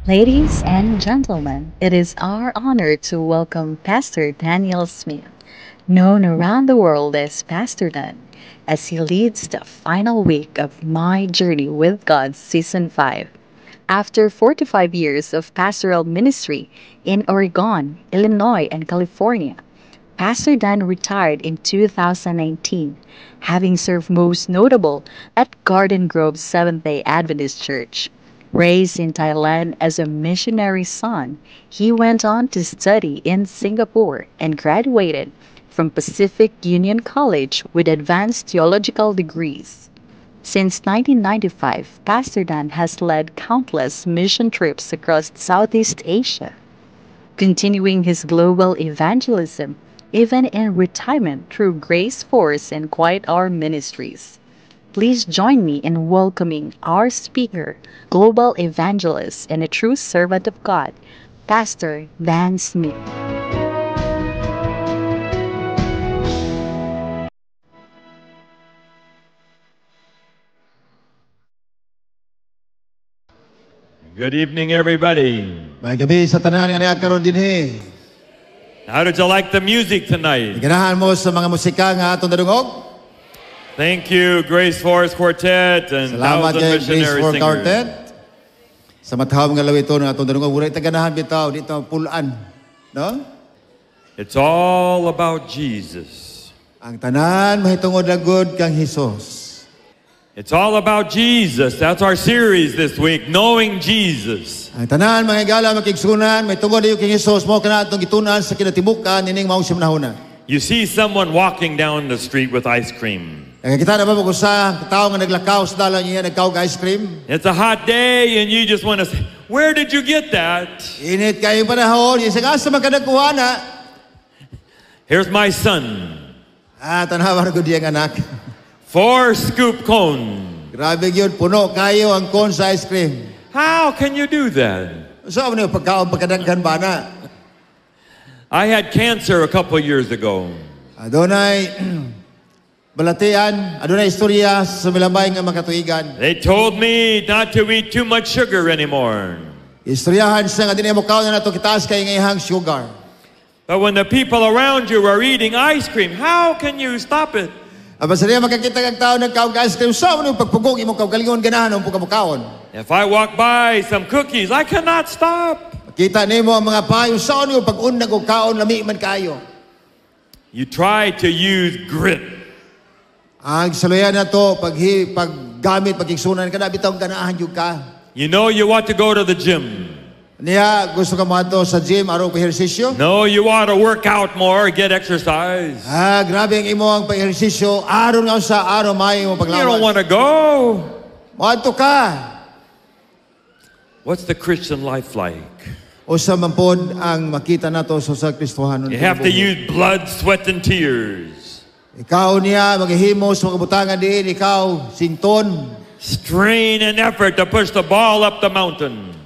Ladies and gentlemen, it is our honor to welcome Pastor Daniel Smith, known around the world as Pastor Dan, as he leads the final week of My Journey with God Season 5. After 45 years of pastoral ministry in Oregon, Illinois, and California, Pastor Dan retired in 2019, having served most notable at Garden Grove Seventh-day Adventist Church. Raised in Thailand as a missionary son, he went on to study in Singapore and graduated from Pacific Union College with advanced theological degrees. Since 1995, Pastor Dan has led countless mission trips across Southeast Asia, continuing his global evangelism even in retirement through Grace Force and Quiet Hour Ministries. Please join me in welcoming our speaker, global evangelist, and a true servant of God, Pastor Dan Smith. Good evening, everybody. Maayong gabii sa tanan nga naa karon dinhi. How did you like the music tonight? Ganahan mo sa mga musika nga atong nadungog? Thank you, Grace Force Quartet and Salamat Thousand kay Grace Missionary Force Singers. Quartet. Sa matahom nga lawito nga atong nadungog, wala ta ganahan bitaw dito pulan, no? It's all about Jesus. Ang tanan mahitungod lang gud kang Hesus. It's all about Jesus. That's our series this week, Knowing Jesus. Ang tanan mga higala makigsunan, mahitungod dayon kang Hesus mao kana atong gitun-an sa kinatibukan nining maong siyam. You see someone walking down the street with ice cream. Nakakita na ba mo sa tao nga naglakaw sa dalan niya nagkaog ice cream? It's a hot day and you just want to say, "Where did you get that?" Init kayo panahon, isa ka sa magkadagkuha na. Here's my son. Ah, tanawa na gud diyang anak. 4-scoop cone. Grabe yun, puno kayo ang cone sa ice cream. How can you do that? So, ano yung pagkaon pagkadaghan ba na? I had cancer a couple years ago. Adunay balatian, adunay istorya sa milabay nga makatuigan. They told me not to eat too much sugar anymore. Istoryahan siya nga dinhi mo kaon na nato kitaas kay nga ihang sugar. But when the people around you are eating ice cream, how can you stop it? Apan sa diha makakita kag tao nagkaon ice cream, sa mo pagpugong imong kaugalingon ganahan ang pagkamukaon. If I walk by some cookies, I cannot stop. Kita nimo ang mga payo sa mo pag-unag og kaon lami man kayo. You try to use grit. Ang saluyan na to paggamit pagigsunan kada bitaw ganahan jud ka. You know you want to go to the gym. Niya gusto ka moadto sa gym aron pa-ehersisyo? No, you want to work out more, get exercise. Ah, grabe ang imong pa-ehersisyo aron nga sa aron maayo imong You don't paglawas. want to go. Moadto ka. What's the Christian life like? Usa man pod ang makita nato sa Kristohanon. You have to use blood, sweat, and tears. Ikaw niya maghihimo sa mga butangan diin, ikaw sington. Strain and effort to push the ball up the mountain.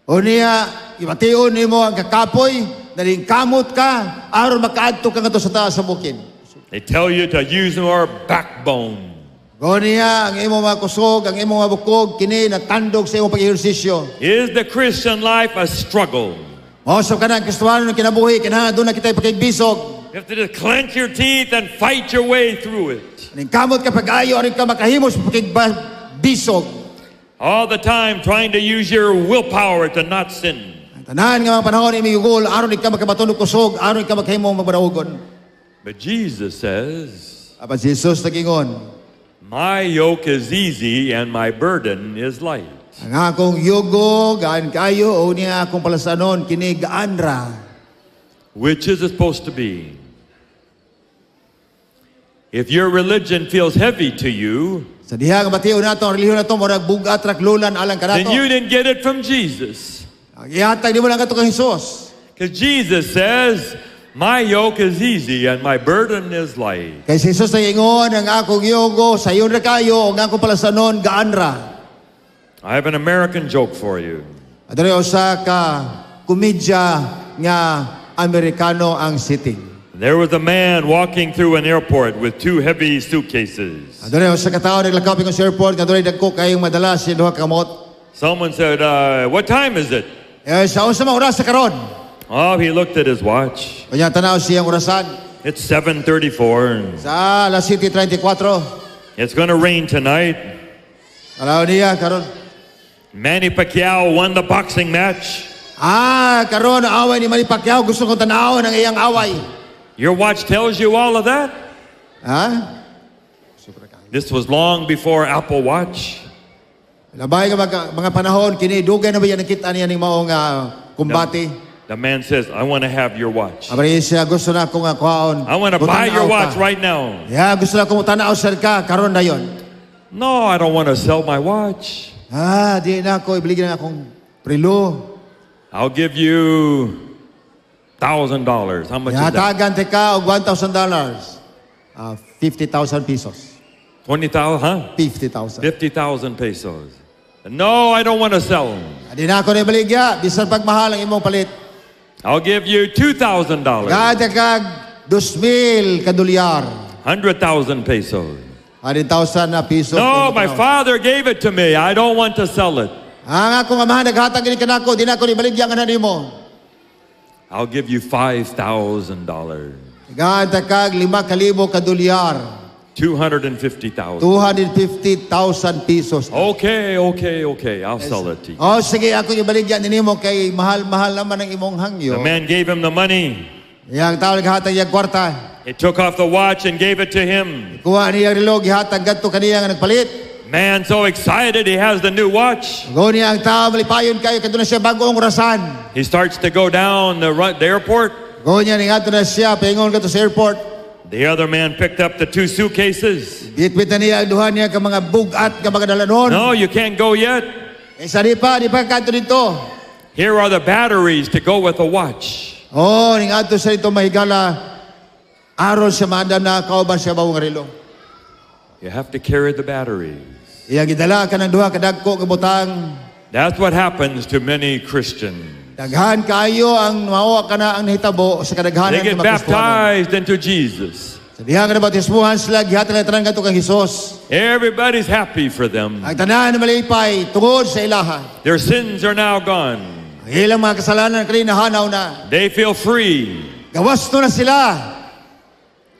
O niya, ibation nimo ang kakapoy, nalingkamot ka, aron makaadto ka ngadto sa taas sa bukid. They tell you to use more backbone. O niya, ang imong mga kusog, ang imong mga bukog, kini natandog sa imong pag-ehersisyo. Is the Christian life a struggle? O sa kanang Kristohanon ng kinabuhi, kinahanglan doon na kita'y pakigbisog. You have to just clench your teeth and fight your way through it. Ningkamot ka pag-ayo, aron ka makahimos sa pakigbisog. All the time trying to use your willpower to not sin. Ang tanan nga mga panahon imigugol, aron ikaw makabaton og kusog, aron ikaw makahimong magbaraugon. But Jesus says, Apan si Jesus nagingon, "My yoke is easy and my burden is light." Ang akong yugo, gaan kayo, o niya akong palasanon, kini gaan ra. Which is it supposed to be? If your religion feels heavy to you, sa diha nga bation nato, ang relihiyon nato, murag bugat raklulan alang kanato. Then you didn't get it from Jesus. Ang ihatag di mo lang kato kang Jesus. Because Jesus says, "My yoke is easy and my burden is light." Kay si Jesus nag-ingon, ang akong yugo, sayon ra kayo, ang akong palasanon, gaan ra. I have an American joke for you. Adunay usa ka komedya nga Amerikano ang sitting. There was a man walking through an airport with two heavy suitcases. Adunay usa ka tawo naglakaw sa airport nga dunay dagko kayong madala sa duha ka kamot. Someone said, "What time is it?" Eh, sa unsa man oras sa karon? Oh, he looked at his watch. Kanya tanaw siyang orasan. It's 7:34. Sa alas 7:34. It's going to rain tonight. Tanaw niya karon. Manny Pacquiao won the boxing match. Ah, karon away ni Manny Pacquiao, gusto kong tanawon ang iyang away. Your watch tells you all of that? Ha? This was long before Apple Watch. Labay nga mga panahon kini dugay na ba yan nakita niya ning maong kumbate. The man says, "I want to have your watch. Abri siya gusto na akong kuhaon. I want to buy your Mutanaw ka. Watch right now." Yeah, gusto na akong tanaw sir ka karon na yon. "No, I don't want to sell my watch." Ah, di na ako ibaligya na akong relo. "I'll give you $1,000." How much is that? Hatagan te ka og $1,000. Ah, 50,000 pesos. 20,000, huh? 50,000. 50,000 pesos. "No, I don't want to sell them." Ah, di na ako na ibaligya bisan pagmahal ang imong palit. "I'll give you $2,000." Gata kag 2,000 ka dolyar. 100,000 pesos. 100,000 na piso. "No, my father gave it to me. I don't want to sell it." Ang akong amahan naghatag gini kanako, di na ako ibaligya nga nimo. "I'll give you $5,000." Gata kag 5,000 ka dolyar. 250,000. 250,000 pesos. Okay. I'll sell it to you." Oh, sige, ako ibaligya nimo kay mahal-mahal naman ang imong hangyo. The man gave him the money. Yang tao naghatag iyang kwarta. He took off the watch and gave it to him. Kuha niya ang relo, gihatag gadto kaniya nga nagpalit. Man so excited he has the new watch. Go niya ang tao malipayon kayo kadto na siya bag-ong orasan. He starts to go down the airport. Go niya ningadto na siya paingon kadto sa airport. The other man picked up the two suitcases. Bitbit na niya ang duha niya ka mga bugat ka mga dalanon. "No, you can't go yet. Eh, sa di pa, di pa kadto dito. Here are the batteries to go with the watch." Oh, ningadto sa dito mahigala aron siya maandam na kauban siya bag-ong relo. You have to carry the batteries. Iyang gidala ka ng duha kadagko nga butang. That's what happens to many Christians. Daghan kaayo ang mao kana ang nahitabo sa kadaghanan They get ng mga Kristohanon. Baptized into Jesus. Sa diha nga nabatismuhan sila, gihatag na tanan ngadto kang Hesus. Everybody's happy for them. Ang tanan na malipay tungod sa ilaha. Their sins are now gone. Ang ilang mga kasalanan kani nahanaw na. They feel free. Gawas to na sila.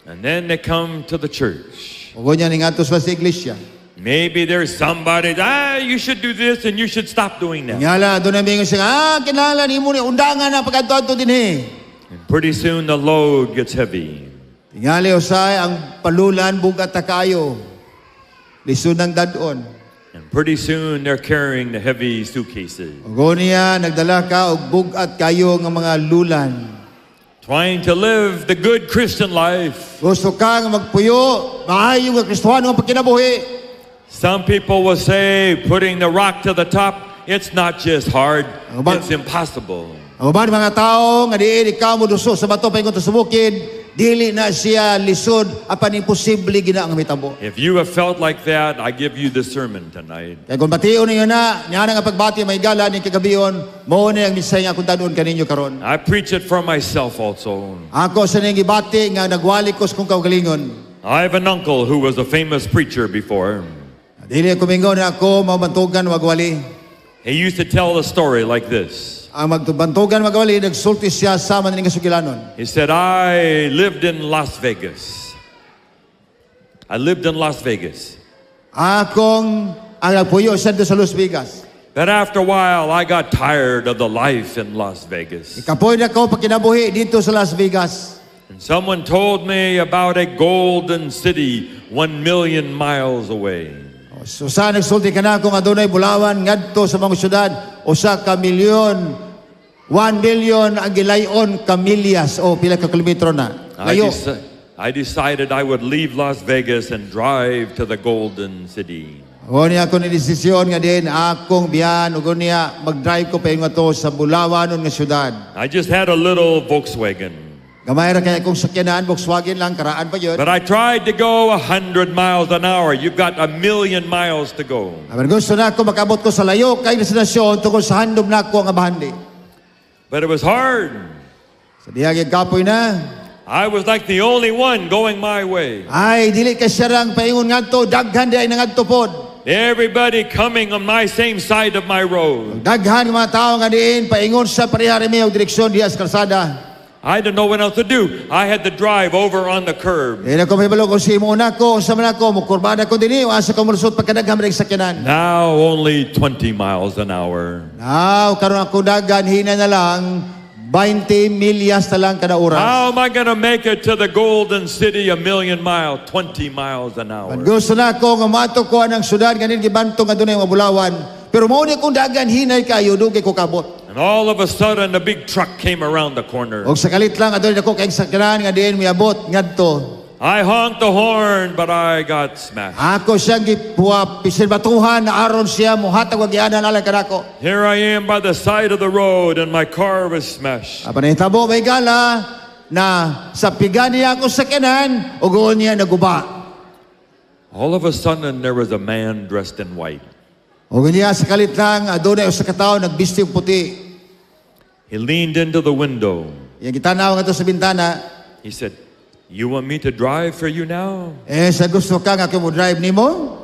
And then they come to the church. Ug unya ningadto sila sa iglesia. Maybe there's somebody, "Ah, you should do this and you should stop doing that." Ngala doon na mingon siya, ah, kinahanglan nimo ni undangan na pagkadto-adto dinhi. And pretty soon the load gets heavy. Tingali usay ang palulan bugat ta kaayo. Lisod ng dad-on. And pretty soon they're carrying the heavy suitcases, Ug niya nagdala ka og bugat kayo nga mga lulan. trying to live the good Christian life. Gusto ka nga magpuyo, maayo nga Kristohano ang pagkinabuhi. Some people will say putting the rock to the top, it's not just hard, it's impossible. Ang uban mga tao nga diin ikaw mo duso sa bato paingon sa bukid, dili na siya lisod apan imposible gina ang mitabo. If you have felt like that, I give you the sermon tonight. Kaya kung bation ninyo na, niya nga pagbati may gala ni kagabion, mao ni ang mensahe nga akong dad-on kaninyo karon. I preach it for myself also. Ako sa ning gibati nga nagwali ko sa kong kaugalingon. I have an uncle who was a famous preacher before. Dili ako mingon na ako mabantugan magwali. He used to tell the story like this. Ang magbantugan magwali, nagsulti siya sa man ning kasugilanon. He said, "I lived in Las Vegas. I lived in Las Vegas. Akong ang nagpuyo siya dito sa Las Vegas. But after a while, I got tired of the life in Las Vegas. Ikapoy na ko pagkinabuhi dito sa Las Vegas. And someone told me about a golden city 1 million miles away. So sa nagsulti ka na kung adunay bulawan ngadto sa mga syudad 1 ka milyon, 1 million ang gilayon ka milyas o pila ka kilometro na. Layo. I decided I would leave Las Vegas and drive to the golden city." O niya ako ni desisyon nga din akong biyan ug niya mag-drive ko paingon to sa bulawanon nga syudad. I just had a little Volkswagen. Gamay ra kay akong sakyanan, Volkswagen lang, karaan pa yun. But I tried to go 100 miles an hour. You've got 1 million miles to go. Apan gusto na ako makabot ko sa layo kay destinasyon tungkol sa handom na ako nga bahandi. But it was hard. Sa diha kapoy na. I was like the only one going my way. Ay, dili kay siya rang paingon ngadto, daghan di ay nangadto pod. Everybody coming on my same side of my road. Daghan nga mga tao nga diin paingon sa pareha mi og direksyon diha sa kalsada. I didn't know what else to do. I had to drive over on the curb. Dili ko mahibalo kung unsay himuon nako, unsa man ako, mukurbada ko dinhi, o asa ko molusot pagkadaghan man sakyanan. Now only 20 miles an hour. Now, karon ako dagan, hina na lang, 20 milyas na lang kada oras. How am I going to make it to the Golden City, a million mile, 20 miles an hour? Gusto na ako nga moadto ko ang syudad ganin gibantong nga dunay mga bulawan. Pero mao ni akong dagan hinay kayo dugay ko kabot. And all of a sudden, a big truck came around the corner. Og sa kalit lang adunay dako kay sakyanan nga diin miabot ngadto. I honked the horn, but I got smashed. Ako siyang gipuwa pisilbatuhan na aron siya mohatag og gianan alang kanako. Here I am by the side of the road, and my car was smashed. Apan nahitabo, mga higala, na sa pigan niya akong sakyanan ug niya naguba. All of a sudden, there was a man dressed in white. Ug niya sa kalit lang adunay usa ka tawo nagbisti og puti. He leaned into the window. Iyang gitanaw ngadto sa bintana. He said, "You want me to drive for you now?" Eh sa gusto ka nga ako mo drive nimo?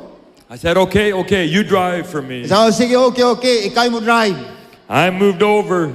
I said, Okay, you drive for me." So, sige, okay, ikaw mo drive." I moved over.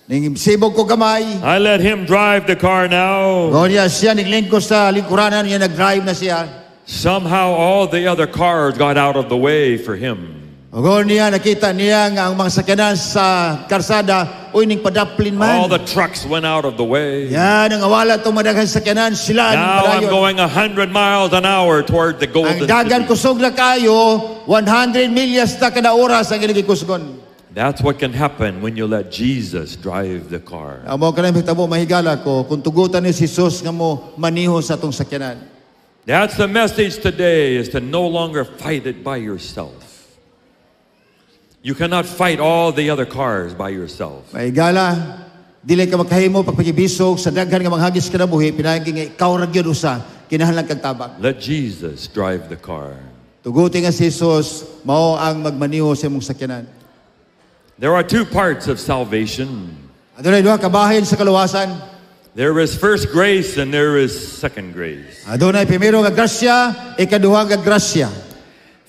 Ning sibog ko gamay. I let him drive the car now. Niya siya niglingkod sa lingkuranan niya, nag-drive na siya. Somehow all the other cars got out of the way for him. Ug niya nakita niya nga ang mga sakyanan sa karsada uy ning padaplin All man. The trucks went out of the way. Yan ang awala itong madaghan sakyanan sila ning Now I'm padayon. going 100 miles an hour toward the Ang Golden dagan City. Kusog na kayo, 100 milyas na kada oras ang ginagikusgon. That's what can happen when you let Jesus drive the car. Ang mao kanang hitabo, mga higala ko, kung tugutan ni si Jesus nga mo maniho sa atong sakyanan. That's the message today, is to no longer fight it by yourself. You cannot fight all the other cars by yourself. Mga higala, dili ka makahimo pagpagibisog sa daghan nga manghagis kinabuhi pinaagi nga ikaw ra gyud usa kinahanglan kag tabang. Let Jesus drive the car. Tuguti nga si Jesus mao ang magmaniho sa imong sakyanan. There are two parts of salvation. Adunay duha ka bahin sa kaluwasan. There is first grace and there is second grace. Adunay primero nga grasya, ikaduha nga grasya.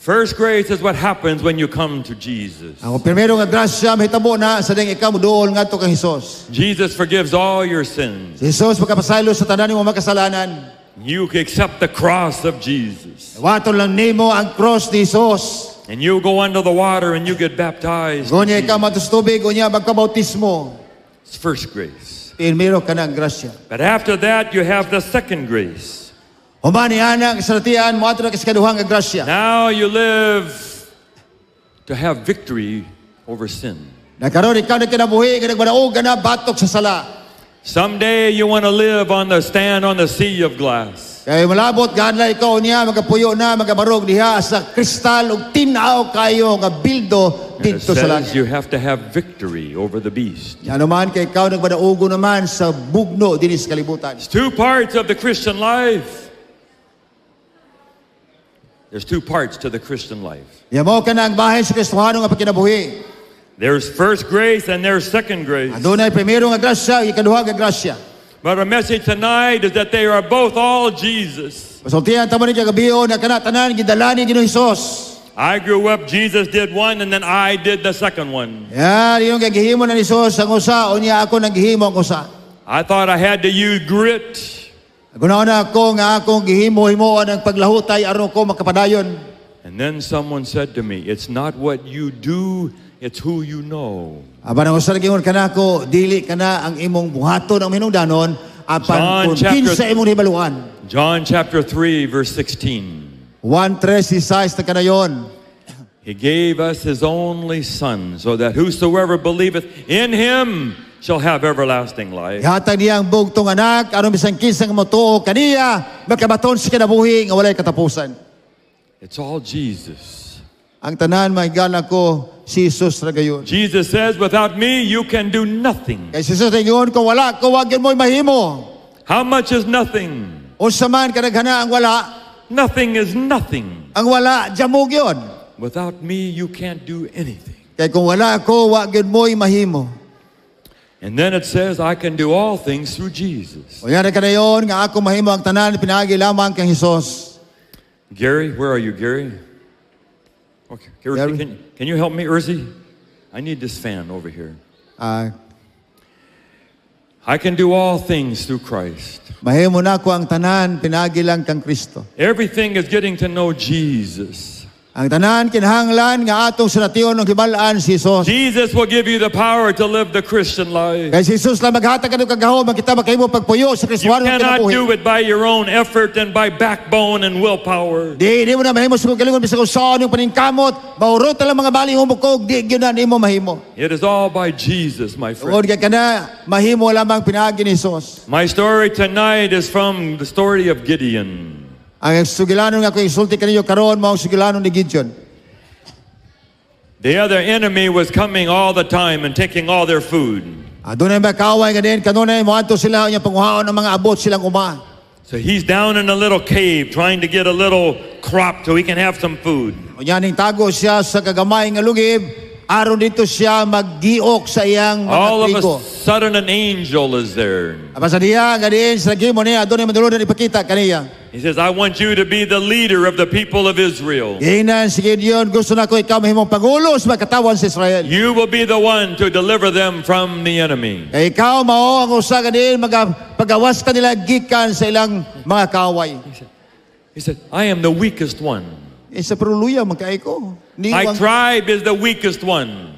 First grace is what happens when you come to Jesus. Ang primero nga grasya mahitabo na sa ding ikaw moduol ngadto kang Hesus. Jesus forgives all your sins. Si Jesus makapasaylo sa tanan nimo makasalanan. You accept the cross of Jesus. Waton lang nimo ang cross ni Jesus. And you go under the water and you get baptized. Unya ikaw moadto sa tubig, unya magkabautismo. It's first grace. Primero kana ang grasya. But after that, you have the second grace. Human niana ang kasalatian, moadto na ka sa ikaduhang nga grasya. Now you live to have victory over sin. Na karon ikaw nagkinabuhi nga nagmanaog ka na batok sa sala. Someday you want to live on the stand on the sea of glass. Kay malabot gadla ikaw niya magapuyo na magabarog diha sa kristal ug tin-aw kayo nga bildo And it didto sa says langit. you have to have victory over the beast. Yan naman kay ikaw nagmadaugo naman sa bugno dinhi sa kalibutan. It's two parts of the Christian life. There's two parts to the Christian life. Ya mao kana ang bahin sa Kristohano nga pagkinabuhi. There's first grace and there's second grace. Adunay primero nga grasya, ikaduha nga grasya. But our message tonight is that they are both all Jesus. Pasultihan ta mo ni kagabion na kana tanan gidala ni Ginoong Hesus. I grew up, Jesus did one, and then I did the second one. Yan, yung gihimo na ni Jesus ang usa, unya ako nang gihimo ang usa. I thought I had to use grit. Guna ako nga akong gihimo himuon ang paglahutay aron ko makapadayon. And then someone said to me, "It's not what you do, it's who you know." Apan ang usa nag-ingon kanako, dili kana ang imong buhaton ang hinungdanon apan John kung kinsa imong hibaluan. John chapter 3, verse 16. 1:36 na kanayon. He gave us his only Son, so that whosoever believeth in him shall have everlasting life. Ihatag niya ang bugtong anak aron bisan kinsa nga motuo kaniya makabaton sa kinabuhi nga walay katapusan. It's all Jesus. Ang tanan, mga higala ko, si Jesus ra gayon. Jesus says, "Without me, you can do nothing." Kay si Jesus ingon, kung wala ko, wa gyud mo'y mahimo. How much is nothing? Unsa man kadaghana ang wala? Nothing is nothing. Ang wala, jamog yun. Without me, you can't do anything. Kay kung wala ko, wa gyud mo'y mahimo. And then it says, "I can do all things through Jesus." O yan na kanayon, nga ako mahimo ang tanan, pinaagi lamang kang Hesus. Gary, where are you, Gary? Okay, Urzi, Gary? can you help me, Urzi? I need this fan over here. Ah, I can do all things through Christ. Mahimo nako ang tanan pinaagi lang kang Kristo. Everything is getting to know Jesus. Ang tanan kinahanglan nga atong sination og himal-an si Jesus. Jesus will give you the power to live the Christian life. Kay si Jesus lang maghatag kanimo kagahom kita makahimo pagpuyo sa You Kristohanon nga cannot kinabuhi. do it by your own effort and by backbone and willpower. Di mo na mahimo sa kaugalingon bisag unsaon imong paningkamot, mahurot lang mga bali imong bukog, di gyud na nimo mahimo. It is all by Jesus, my friend. Tungod kay kana mahimo lamang pinaagi ni Jesus. My story tonight is from the story of Gideon. Ang sugilanon nga ako isulti kaninyo karon mao ang sugilanon ni Gideon. The other enemy was coming all the time and taking all their food. Adunay makaway nga din kanunay moadto sila unya panguhaon ang mga abot silang uma. So he's down in a little cave trying to get a little crop so he can have some food. Unya ning tago siya sa kagamay nga lugib aron dito siya maggiok sa iyang mga All of trigo. a sudden, an angel is there. Apan sa diha nga diin sa gimo niya adunay madulunan ipakita kaniya. He says, "I want you to be the leader of the people of Israel. Giingnan si Gideon, gusto nako ikaw mahimong pangulo sa mga katawhan sa Israel. You will be the one to deliver them from the enemy." Kay ikaw mao ang usa ka diin magapagawas kanila gikan sa ilang mga kaway. He said, "I am the weakest one. Eh, sa pero luya man kaayo ko. Ni My ang, tribe is the weakest one.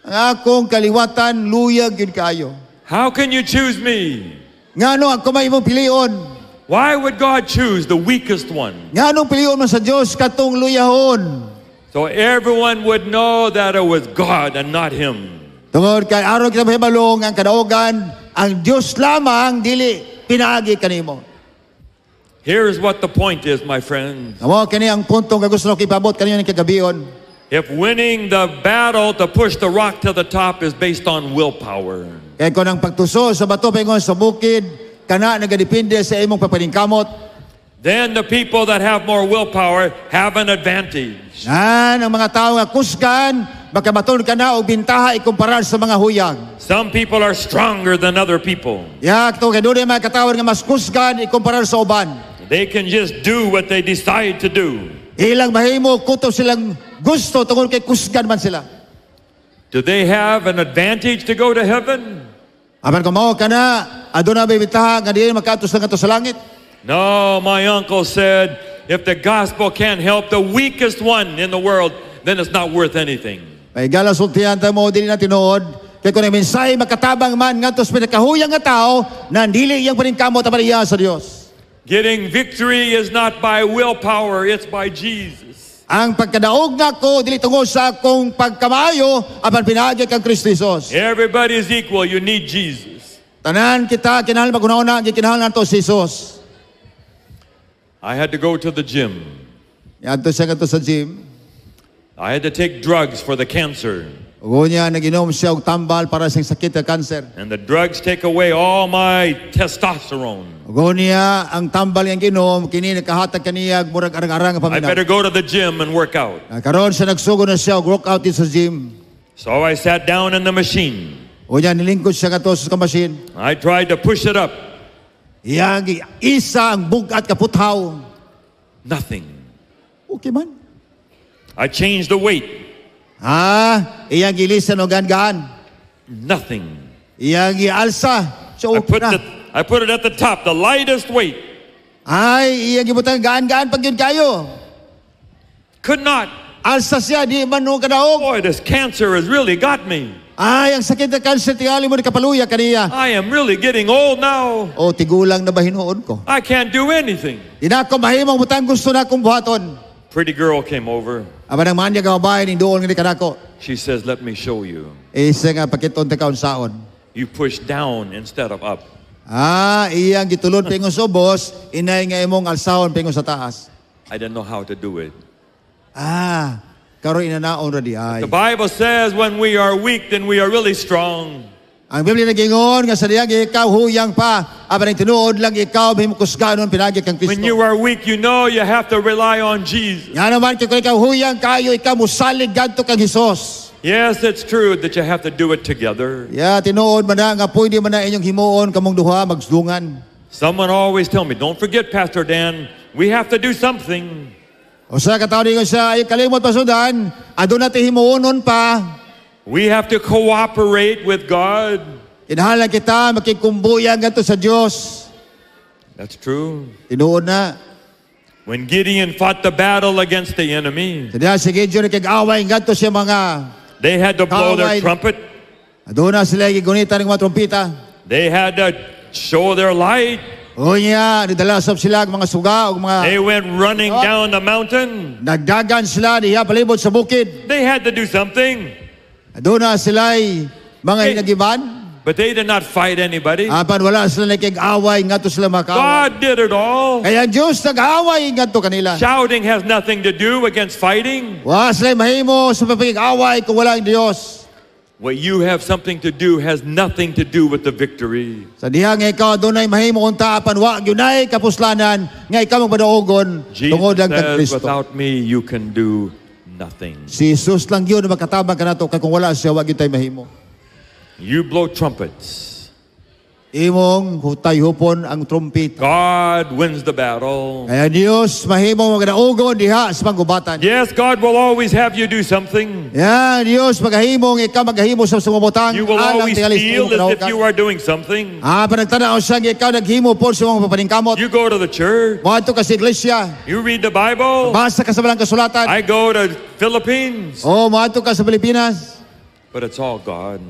Ang akong kaliwatan luyag gyud kaayo. How can you choose me?" Ngano ako may imong pilion? Why would God choose the weakest one? Nganong pilion man sa Dios katong luyahon? So everyone would know that it was God and not him. Tungod kay aron kita mahibalo ang kadaugan, ang Dios lamang dili pinaagi kanimo. Here's what the point is, my friends. Mao kini ang punto nga gusto nako ipabot kaninyo ning kagabion. If winning the battle to push the rock to the top is based on willpower, Kay kon ang pagtuso sa bato paingon sa bukid kana nagadepende sa imong papaningkamot, then the people that have more willpower have an advantage. Nan ang mga tao nga kusgan makabaton ka na og bintaha ikumpara sa mga huyang. Some people are stronger than other people. Ya, to kay dunay mga katawhan nga mas kusgan ikumpara sa uban. They can just do what they decide to do. Ilang mahimo kutob silang gusto tungod kay kusgan man sila. Do they have an advantage to go to heaven? Apan kung mao kana aduna may bintaha nga diin makaadto sila ngadto sa langit? No, my uncle said, if the gospel can't help the weakest one in the world, then it's not worth anything. May gala sultihan ta mo dili na tinuod kay kung ang mensahe makatabang man ngadto sa pinakahuyang nga tao na dili iyang paningkamot apan iya sa Dios. Getting victory is not by willpower, it's by Jesus. Ang pagkadaog nako dili tungod sa akong pagkamaayo apan pinaagi kang Kristo Jesus. Everybody is equal. You need Jesus. Tanan kita kinahanglan maghuna-huna gikinahanglan nato si Jesus. I had to go to the gym. Niadto siya ngadto sa gym. I had to take drugs for the cancer. Ug niya naginom siya og tambal para sa sakit sa cancer. And the drugs take away all my testosterone. Ug niya ang tambal yang ginom kini nakahatag kaniya og murag arang-arang nga I paminaw. better go to the gym and work out. Na karon siya nagsugod na siya og workout din sa gym. So I sat down in the machine. Unya nilingkod siya ngadto sa machine. I tried to push it up. Iyang isa ang bugat kaputhaw. Nothing. Okay man. I changed the weight. Ha, iyang gilisan og gaan. Nothing. Iyang gialsa. So I okay put na. I put it at the top, the lightest weight. Ay, iyang gibutang gaan-gaan pag yun kayo. Could not. Alsa siya, di man no kadaog. Boy, this cancer has really got me. Ay, ang sakit na cancer, tingali mo ni kapaluya kaniya. I am really getting old now. O, tigulang na ba hinuon ko? I can't do anything. Di na ako mahimong butang gusto na akong buhaton. Pretty girl came over. Apan ang manya ka babae, ning duol nga ni kanako. She says, "Let me show you. Isa nga pakiton ta kaunsaon. You push down instead of up." Ah, iyang gitulod pingon sa ubos, inay nga imong alsahon pingon sa taas. I didn't know how to do it. Ah, karon inanaon ra di ay. The Bible says when we are weak, then we are really strong. Ang Biblia nagingon nga sa diyang ikaw huyang pa, apan ang tinuod lang ikaw mahimo kusganon pinaagi kang When Kristo. you are weak, you know you have to rely on Jesus. Nga naman kay kung ikaw huyang kayo ikaw musalig gadto kang Hesus. Yes, it's true that you have to do it together. Yeah, tinuod man na nga pwede man na inyong himuon kamong duha magsdungan. Someone always tell me, "Don't forget, Pastor Dan, we have to do something." Usa ka tawo ningon siya, ay kalimot Pastor Dan, aduna tay himuonon pa. We have to cooperate with God. Kinahanglan kita makigkumbuyan ngadto sa Dios. That's true. Tinuod na. When Gideon fought the battle against the enemy, Sa diha si Gideon nakig-away ngadto sa mga they had to blow their Kaaway. Trumpet. Aduna sila gigunitan ng mga trompeta. They had to show their light. Unya, nidala sab sila ang mga suga ug mga They went running down the mountain. Nagdagan sila diha palibot sa bukid. They had to do something, Aduna sila mga Hey. hinagiban. But they did not fight anybody. Apan wala sila nakig-away ngadto sila makaaway. God did it all. Kaya ang Diyos nag-away ngadto kanila. Shouting has nothing to do against fighting. Wa sila mahimo sa pagpakig-away kung wala ang Diyos. What you have something to do has nothing to do with the victory. Sa diha nga ikaw adunay mahimo unta apan wa gyunay kapuslanan nga ikaw magpadaogon Jesus tungod lang kang says, Kristo. "Without me, you can do nothing." Si Jesus lang yun na makatabang kanato kay kung wala siya wa gyud tay mahimo. You blow trumpets. Imong hutay-hupon ang trumpet. God wins the battle. Kaya Diyos mahimo magdaogon diha sa panggubatan. Yes, God will always have you do something. Ya, Diyos maghahimong ikaw maghahimo sa sumubutang You will alang always tingali sa feel imong as if kanahugan. you are doing something. Ah, panagtanaw siya nga ikaw naghimo po sa imong papaningkamot. You go to the church. Moadto ka sa iglesia. You read the Bible. Basa ka sa balang kasulatan. I go to Philippines. Oh, moadto ka sa Pilipinas. But it's all God.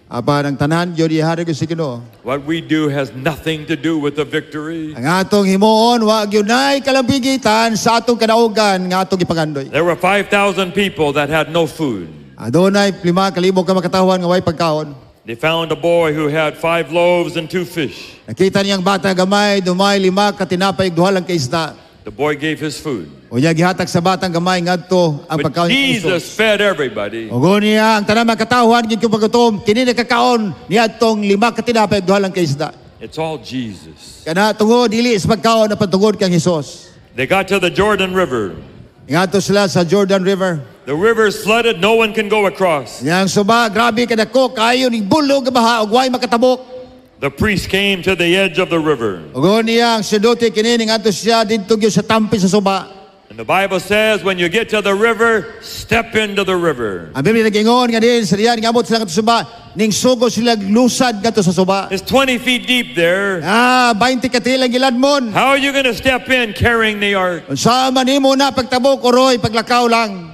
Apan ang tanan gyud ihari gyud sa Ginoo. What we do has nothing to do with the victory. Ang atong himuon wa gyud nay kalambigitan sa atong kadaugan nga atong gipangandoy. There were 5,000 people that had no food. Adunay 5,000 ka makatawhan nga way pagkaon. They found a boy who had five loaves and two fish. Nakita niyang bata gamay, dumay lima ka tinapay ug duha lang ka isda. The boy gave his food. Unya gihatag sa batang gamay ngadto ang But pagkaon ni Jesus Jesus. fed everybody. Ug niya ang tanan mga katawhan gikan paggutom kini nakakaon niadtong lima ka tinapay ug duha lang ka isda. It's all Jesus. Kana tungod dili sa pagkaon apan tungod kang Hesus. They got to the Jordan River. Ngadto sila sa Jordan River. The river's flooded, no one can go across. Yang suba grabe kadako kaayo ning bulog nga baha ug way makatabok. The priest came to the edge of the river. Ug niya ang saserdote kini ngadto siya didto gyud sa tampi sa suba. And the Bible says when you get to the river, step into the river. Ang Biblia nagingon nga din sa diyan ngamot sila ngadto sa suba ning sugo sila lusad ngadto sa suba. It's 20 feet deep there. Ah, 20 katil ang giladmon. How are you going to step in carrying the ark? Unsa man nimo na pagtabok oroy paglakaw lang.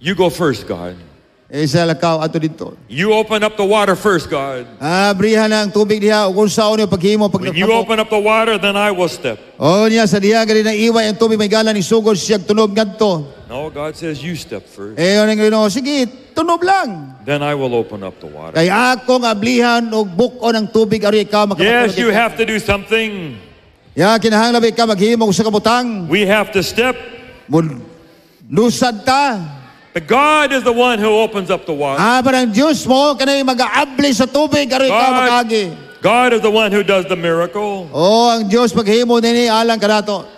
You go first, God. Eh sa lakaw ato dito. You open up the water first, God. Ah, abrihan ang tubig diha ug unsaon ni paghimo When you pagtabok. open up the water, then I will step. Oh niya sa diha gali na iway ang tubig may gala ning sugod siya tunob ngadto. No, God says you step first. Eh ang Ginoo, sige, tunob lang. Then I will open up the water. Kay akong ablihan og buk-on ang tubig aron ikaw Yes, makapatulog. you have to do something. Ya kinahanglan ba ikaw maghimo og usa ka butang? We have to step. Lusad ta. But God is the one who opens up the water. Ah, parang Diyos mo kanay magaabli sa tubig aron ikaw makaagi. God is the one who does the miracle. Oh, ang Diyos maghimo nini alang kanato.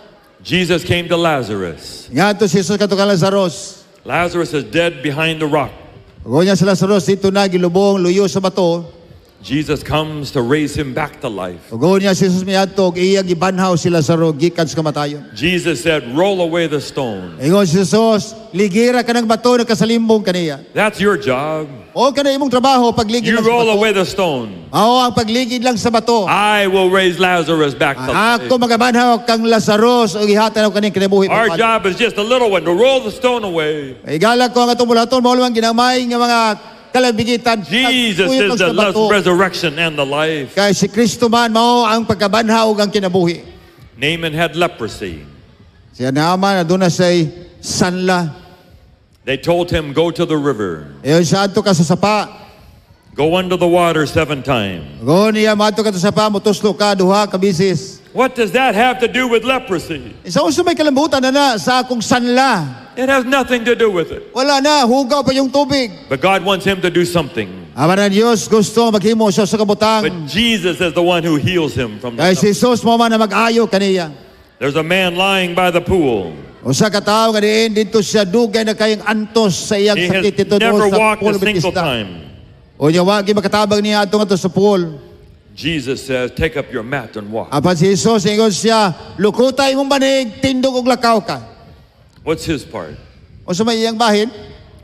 Jesus came to Lazarus. Ngadto si Jesus kadto kang Lazarus. Lazarus is dead behind the rock. Ug niya si Lazarus dito na gilubong luyo sa bato. Jesus comes to raise him back to life. Ug niya si Jesus miadto og iyang gibanhaw si Lazaro gikan sa kamatayon. Jesus said, "Roll away the stone." Ingon si Jesus, ligira ka ng bato nakasalimbong kaniya. That's your job. O kana imong trabaho pagligid You lang sa roll bato. away the stone. Oo, ang pagligid lang sa bato. I will raise Lazarus back to life. Ako magabanhaw kang Lazarus ug ihatag ako kaning kinabuhi. Our job is just a little one to roll the stone away. Igala ko ang atong bulaton mao lang ginamay nga mga kalabigitan. Jesus Nagtuyok is lang the sa bato. resurrection and the life. Kay si Kristo man mao ang pagkabanhaw ug ang kinabuhi. Naaman had leprosy. Siya Naaman aduna siya'y sanla. They told him, "Go to the river, Ayon siya adto ka sa sapa. Go under the water seven times." Go niya maadto ka sa sapa motuslo ka duha ka bisis. What does that have to do with leprosy? Sa uso may kalambutan na na sa akong sanla. It has nothing to do with it. Wala na, hugaw pa yung tubig. But God wants him to do something. Ama ng Diyos, gusto maghimo siya sa kabutang. But Jesus is the one who heals him from the Kay si Jesus mo man na mag-ayo kaniya. There's a man lying by the pool. Usa ka tawo nga diin dito siya dugay na kayong antos sa iyang He has sakit dito never sa walked pool a of single Bethesda. time. Unya wa gyud makatabang niya adto ngadto sa pool. Jesus says, "Take up your mat and walk." Apan si Jesus ingon siya, lukutay imong banig, tindog og lakaw ka. What's his part? Unsa may iyang bahin?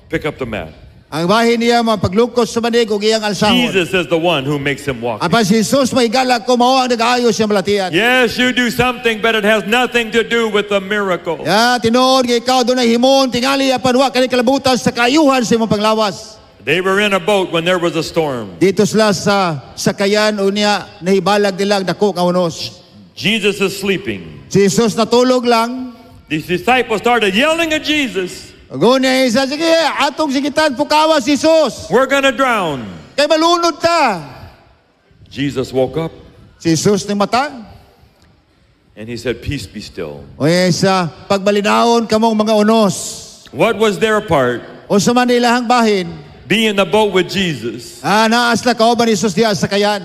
Pick up the mat. Ang bahin niya mao paglukos sa banig ug iyang alsahon. Jesus is the one who makes him walk. Apan si Jesus, mga higala ko, mao ang nag-aayo sa iyang balatian. Yes, you do something, but it has nothing to do with the miracle. Ya, tinuod nga ikaw dunay himon tingali apan wa kani kalabutan sa kaayuhan sa imong panglawas. They were in a boat when there was a storm. Didto sila sa sakayan unya nahibalag nila ang dako nga unos. Jesus is sleeping. Si Jesus natulog lang. These disciples started yelling at Jesus, Unya isa, "Sige, atong singitan, pukawa si Jesus." "We're going to drown." "Kay malunod ta." Jesus woke up Si Jesus nimata. And he said, "Peace, be still." Unya sa, "Pagmalinawon kamong mga unos." What was their part? Unsa man ilahang bahin? Be in the boat with Jesus. Ah, naa sila kauban ni Jesus diha sa sakayan.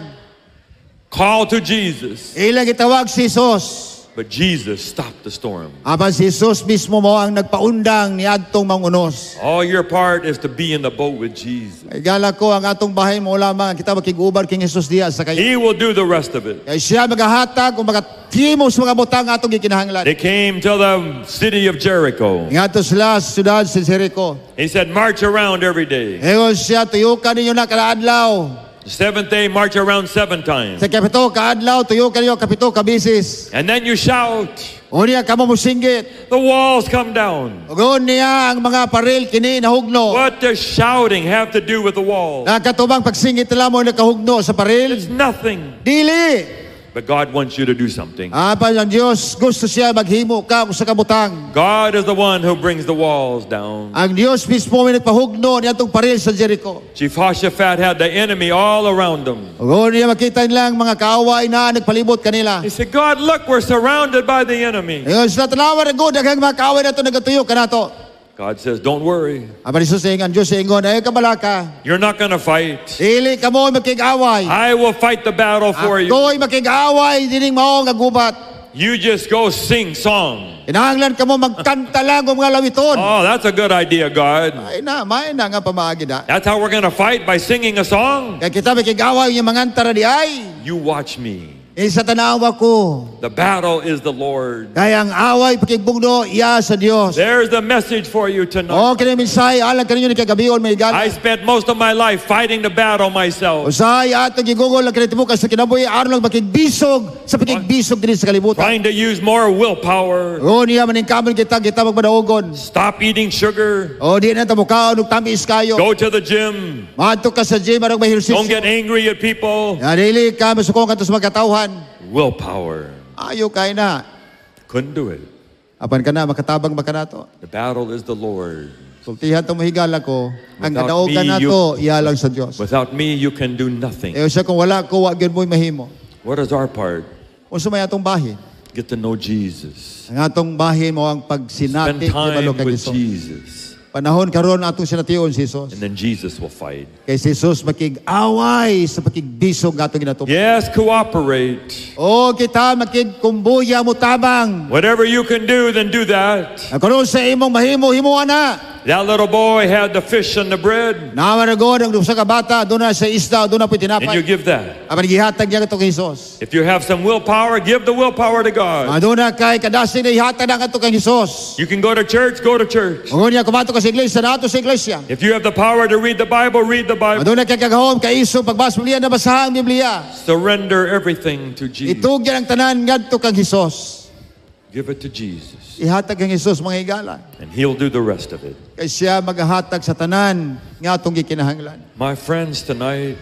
Call to Jesus. Ilang gitawag si Jesus. But Jesus stopped the storm. Apan si Jesus mismo mao ang nagpaundang niadtong mga unos. All your part is to be in the boat with Jesus. Higala ko, ang atong bahin mao lamang ang kita makig-uban kang Jesus diha sa sakayan. He will do the rest of it. Kay siya magahatag o magatimo sa mga butang atong gikinahanglan. They came to the city of Jericho. Ngadto sila sa syudad sa Jericho. He said, "March around every day." Ingon siya, "Tuyukan ninyo na kada adlaw." The seventh day, march around seven times. Sa kapito kaadlaw, tuyukan ninyo kapito ka beses. And then you shout. Unya kamo mosinggit. The walls come down. Ug unya ang mga paril kini nahugno. What does shouting have to do with the wall? Nakatubang pagsingit nila mo nakahugno sa paril? It's nothing. Dili. But God wants you to do something. Apan ang Dios gusto siya maghimo ka og usa ka butang. God is the one who brings the walls down. Ang Dios mismo may nagpahugno niadtong paril sa Jericho. Jehoshaphat had the enemy all around him. Ug unya makita nilang mga kaaway na nagpalibot kanila. He said, "God, look, we're surrounded by the enemy." Ingon sila, "Tanawa na gud, daghang mga kaaway nato nagatuyo kanato." God says, "Don't worry." Apan Jesus ang Dios ingon, "Ayaw kabalaka." "You're not going to fight. "Dili kamo makig-away." I will fight the battle for you. "Ako'y makig-away dining mao nga gubat." You just go sing song." "Kinahanglan kamo magkanta lang og mga lawiton." "Oh, that's a good idea, God." Ay na, may na nga pamaagi na. "That's how we're going to fight, by singing a song?" Kaya kita makig-away yung manganta ra diay. "You watch me." Isa tanawa ko. The battle is the Lord. Kaya ang away pakigbugno iya sa Dios. There's the message for you tonight. O kini mensahe alang kaninyo ni kagabion, mga higala. I spent most of my life fighting the battle myself. Usahay ato gigugol ang kinatibuka sa kinabuhi aron lang makigbisog sa pakigbisog dinhi sa kalibutan. Trying to use more willpower. O niya maningkamon kita kita magmadaogon. Stop eating sugar. O di na ta mukaon og tamis kayo. Go to the gym. Maadto ka sa gym aron Don't mahersisyo. get angry at people. Ya, dili ka masukong kadto sa mga katawhan. Willpower. Ayo kay na. Couldn't do it. Apan kana makatabang ba kanato? The battle is the Lord. Sultihan to, mga higala ko, ang Without kadaugan me, nato iya lang sa Dios. Without me, you can do nothing. Eh siya kung wala ko wa gyud mo'y mahimo. What is our part? Unsa may atong bahin? Get to know Jesus. Ang atong bahin mao ang Spend pagsinati time kay with Jesus. Jesus. Panahon karon atong sination si Jesus. And then Jesus will fight. Kay si Jesus makig-away sa pakigbisog nga atong ginatupad. Yes, cooperate. O kita makigkumbuya mo tabang. Whatever you can do, then do that. Ang karon sa imong mahimo himuha na. That little boy had the fish and the bread, Naa man gud ang usa ka bata duna sa isda duna po'y and you tinapay. Give that. Apan gihatag niya kadto kay Jesus. If you have some willpower, give the willpower to God. Aduna kay kadasig na ihatag na kadto kay Jesus. You can go to church, go to church. Unya kumadto ka sa iglesia, nato sa iglesia. If you have the power to read the Bible, read the Bible. Aduna kay kagahom kaiso pagbasa Biblia na basahan ang Biblia. Surrender everything to Jesus. Itugyan ang tanan ngadto kang Jesus. Give it to Jesus, Ihatag kang Jesus, mga higala. And He'll do the rest of it. Kay siya magahatag sa tanan nga atong gikinahanglan. My friends, tonight,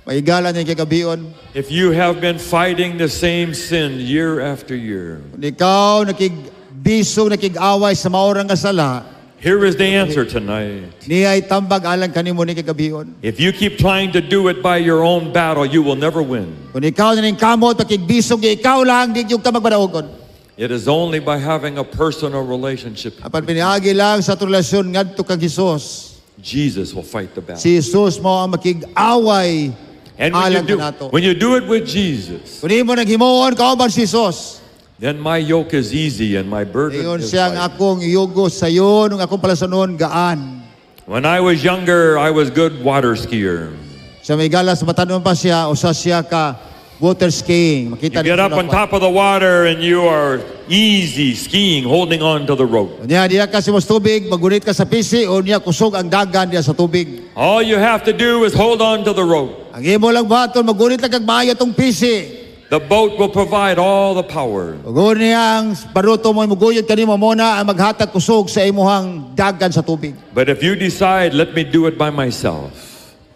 Mga higala ning kagabion, if you have been fighting the same sin year after year, kung ikaw nakigbisog, nakig-away sa maorang nga sala, here is the answer tonight. Niay tambag alang kanimo ni kagabion. If you keep trying to do it by your own battle, you will never win. Kung ikaw naningkamot pakigbisog, ikaw lang di gyud ka magpadaogon. It is only by having a personal relationship Apan piniagi lang sa atong relasyon ngadto kang Jesus. Jesus will fight the battle. Si Jesus mao ang makig-away And when you alang do, kanato. when you do it with Jesus, Kung imo nang himuon kauban si Jesus, then my yoke is easy and my burden ingon is siya ang light. Akong yugo sayon ug akong palasanon gaan. When I was younger, I was good water skier. Sa mga higala, sa batanon pa siya, usa siya ka water skiing. You Makita get ninyo up on na- top of the water and you are Easy skiing, holding on to the rope. Unya diha ka sa tubig, magunit ka sa pisi o niya kusog ang dagan diha sa tubig. All you have to do is hold on to the rope. Ang imo lang buhaton, magunit lang kag maayo tong pisi. The boat will provide all the power. Ug niya ang baruto mo muguyod kanimo mo na ang maghatag kusog sa imuhang dagan sa tubig. But if you decide, "Let me do it by myself,"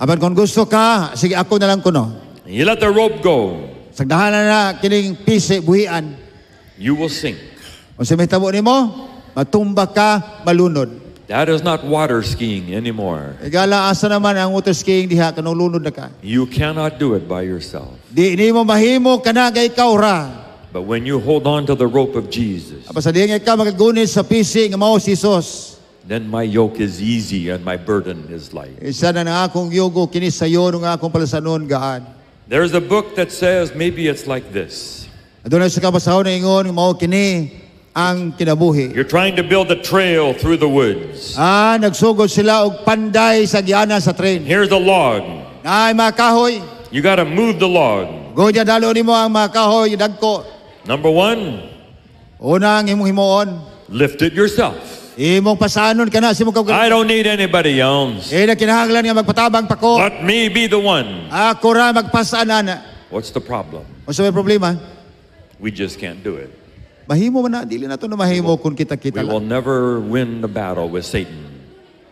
Apan kung gusto ka, sige, ako na lang kuno. you let the rope go, Sagdahan na kining pisi buhian. You will sink. Unsa may tabo nimo? Matumba ka, malunod. That is not water skiing anymore. Igala, asa naman ang water skiing diha kanang lunod na ka? You cannot do it by yourself. Di nimo mahimo kana kay ikaw ra. But when you hold on to the rope of Jesus, Apan sa dihang ikaw makagunit sa pisi nga mao si Jesus, then my yoke is easy and my burden is light. Isa na ang akong yugo kini sayon nga akong palasanon gaan. There's a book that says maybe it's like this. Adunay sa kabasahon na ingon nga mao kini ang kinabuhi. You're trying to build a trail through the woods. Ah, nagsugod sila og panday sa giana sa train. Here's a log. Ay, mga kahoy. You got to move the log. Gonya dalo nimo ang mga kahoy dagko. Number one, Una ang imong himuon, lift it yourself. Imong pasanon kana sa imong I kaugalingon. don't need anybody else. Eh, na kinahanglan nga magpatabang pa ko. Let me be the one. Ako ra magpasaan ana. What's the problem? Unsa may problema? We just can't do it. Mahimo man na, dili na to na mahimo kung kita-kita We will lang. Never win the battle with Satan.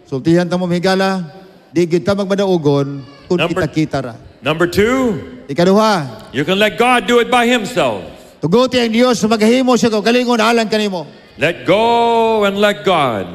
Sultihan ta mo, higala, di gyud ta magmadaugon kung kita-kita ra. Number two, Ikaduha, you can let God do it by himself. Tuguti ang Dios sa maghimo siya kaugalingon alang kanimo. Let go and let God.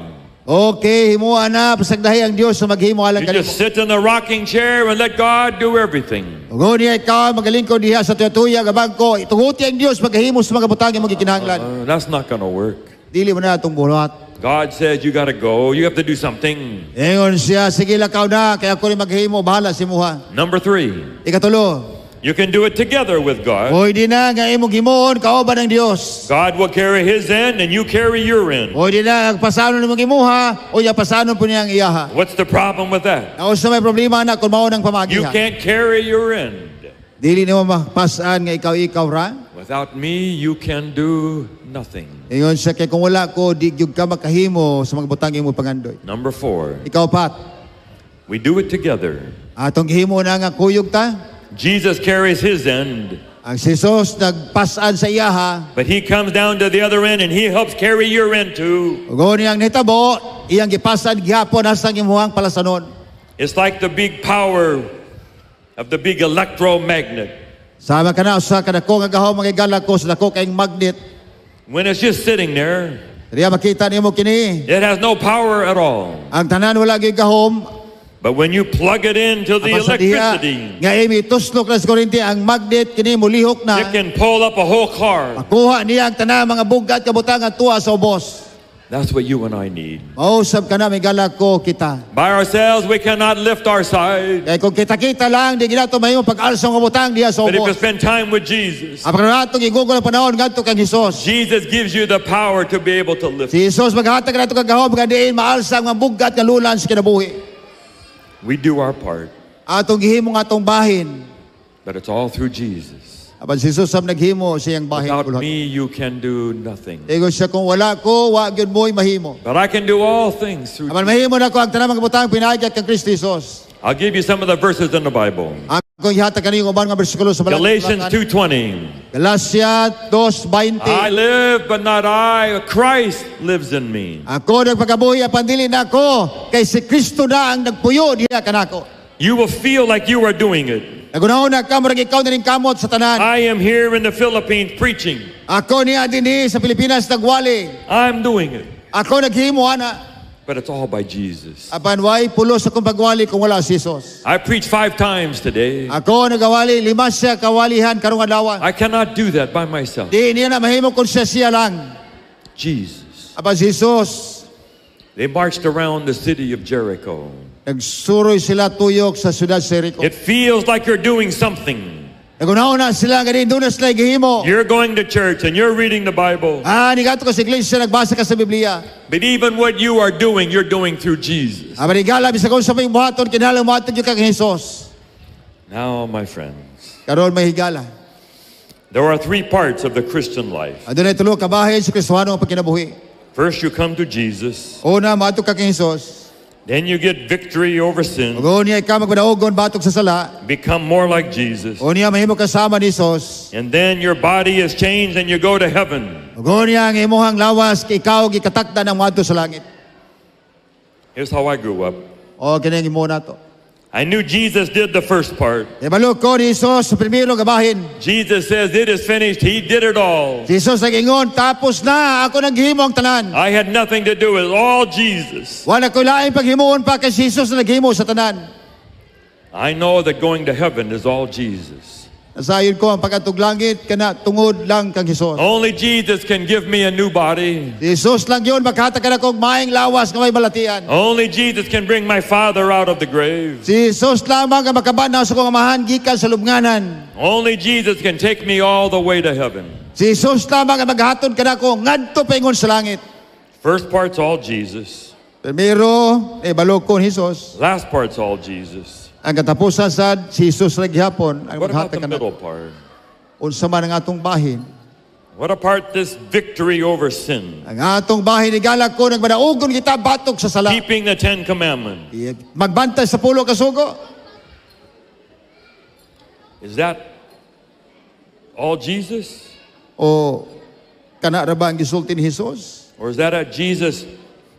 Okay, himuha na pasagdahi ang Dios sa maghimo alang You kanimo. just sit in the rocking chair and let God do everything. Ug niya ikaw magalingkod diha sa tuya nga bangko, tuguti ang Dios maghimo sa mga butang imong gikinahanglan. That's not going to work. Dili man na atong buhat. God says you got to go. You have to do something. Ingon siya, sige, lakaw na, kaya ako rin maghimo, bahala si muha. Number three, Ikatulo, you can do it together with God. pwede na nga imong himuon kauban ng Dios. God will carry his end and you carry your end. Pwede na ang pasanon imong imuha o iya pasanon po niya ang iyaha. What's the problem with that? Unsa may problema na kung mao ng pamagi You ha? Can't carry your end. Dili nimo mapasan nga ikaw-ikaw ra. Without me, you can do nothing. Ingon siya kay kung wala ko, di gyud ka makahimo sa mga butang imong pangandoy. Number four, Ikaupat, we do it together. Atong gihimo na nga kuyog ta. Jesus carries his end, Ang si Jesus nagpasan sa iyaha. But he comes down to the other end and he helps carry your end too. Ug niyang nitabo, iyang gipasan gihapon hasta ang imuhang palasanon. It's like the big power of the big electromagnet. Sama kana usa ka dako nga gahom, mga higala ko, sa dako kayong magnet. When it's just sitting there, Diya makita nimo kini. it has no power at all. Ang tanan wala gyud gahom. But when you plug it into the Apan sa diha electricity, nga imi tuslok na sa kuryente ang magnet kini mulihok na. It can pull up a whole car. Makuha niya ang tanan mga bugat kabutang ang tuwa sa ubos. That's what you and I need. Mausab kana, higala ko, kita. By ourselves, we cannot lift our side. Kay kung kita-kita lang, di ginato mahimo pag-alsa ng kabutang diha sa But if you ubos. Spend time with Jesus, Apan kung atong igugol ang panahon ngadto kang Hesus. Jesus gives you the power to be able to lift. Si Jesus maghatag nato kag gahom nga diin maalsa ang mga bugat nga lulan sa kinabuhi. We do our part, Atong gihimo nga atong bahin. But it's all through Jesus. Apan si Jesus ang naghimo siyang bahin. Without kulhot. me, you can do nothing. Ingon siya kung wala ko, wa gyud mo'y mahimo. But I can do all things through Apan mahimo nako ang tanang mga butang pinaagi kang Kristo Jesus. I'll give you some of the verses in the Bible. Akong ihatag kaninyo uban nga bersikulo sa balaan. Galatians 2:20. Galacia 2:20. I live, but not I. Christ lives in me. Ako nagpakabuhi apan dili na ako kay si Kristo na ang nagpuyo diha kanako. You will feel like you are doing it. Nagunahon na ka murag ikaw na ning kamot sa tanan. I am here in the Philippines preaching. Ako niya dinhi sa Pilipinas nagwali. I'm doing it. Ako naghimo ana. But it's all by Jesus. Apan way pulos akong pagwali kung wala si Jesus. I preached five times today. Ako nagawali lima siya kawalihan karong adlaw. I cannot do that by myself. Di niya na mahimo kung siya siya lang. Jesus. Apan si Jesus, They marched around the city of Jericho. Nagsuroy sila tuyok sa siyudad sa Jericho. It feels like you're doing something. Nagunahon na sila ganin doon na sila gihimo. You're going to church and you're reading the Bible. Ah, nigadto ka sa iglesia, nagbasa ka sa Biblia. But even what you are doing, you're doing through Jesus. Apan higala, bisag unsa may buhaton, kinahanglan buhaton gyud ka kang Jesus. Now, my friends, Karon, mga higala, There are three parts of the Christian life. Adunay tulo ka bahin sa Kristohano ang pagkinabuhi. First, you come to Jesus. Una, moadto ka kang Jesus. Then you get victory over sin. Ug unya ikaw magpadaugon batok sa sala. Become more like Jesus. Unya mahimo ka sama ni Jesus. And then your body is changed and you go to heaven. Ug unya ang imuhang lawas kay ikaw gikatakda ng moadto sa langit. Here's how I grew up. O kini ang imo nato. I knew Jesus did the first part. Kabalo ko ni Jesus sa primero nga bahin. Jesus says, "It is finished." He did it all. Si Jesus nag-ingon, "Tapos na, ako nang gihimo ang tanan." I had nothing to do with it. All Jesus. Wala ko laing paghimuon pa kay si Jesus na naghimo sa tanan. I know that going to heaven is all Jesus. Nasayon ko ang pag-adtog langit kana tungod lang kang Jesus. Only Jesus can give me a new body. Si Jesus lang gyud makatag kanako og maayong lawas nga way balatian. Only Jesus can bring my father out of the grave. Si Jesus lamang ang makabanaw sa akong amahan gikan sa lubnganan. Only Jesus can take me all the way to heaven. Si Jesus lamang ang maghatod kanako ngadto paingon sa langit. First part's all Jesus. Primero, ibalo ko ni Jesus. Last part's all Jesus. Ang katapusan sad, si Jesus ra gihapon ang What about maghatag the kanako. Middle part? Unsa man ang atong bahin? What about this victory over sin? Ang atong bahin, higala ko, nagmadaugon kita batok sa sala. Keeping the Ten Commandments. Magbantay sa pulo ka sugo. Is that all Jesus? O kana ra ba ang gisulti ni Jesus? Or is that a Jesus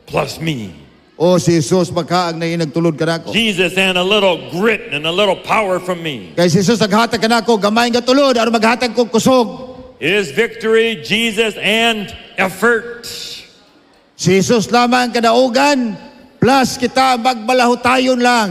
plus me? O si Jesus baka ang nagtulod kanako? Jesus and a little grit and a little power from me. Kay si Jesus naghatag kanako gamay nga tulod aron maghatag kog kusog. Is victory Jesus and effort? Si Jesus lamang ang kadaugan plus kita magbalahutayon lang.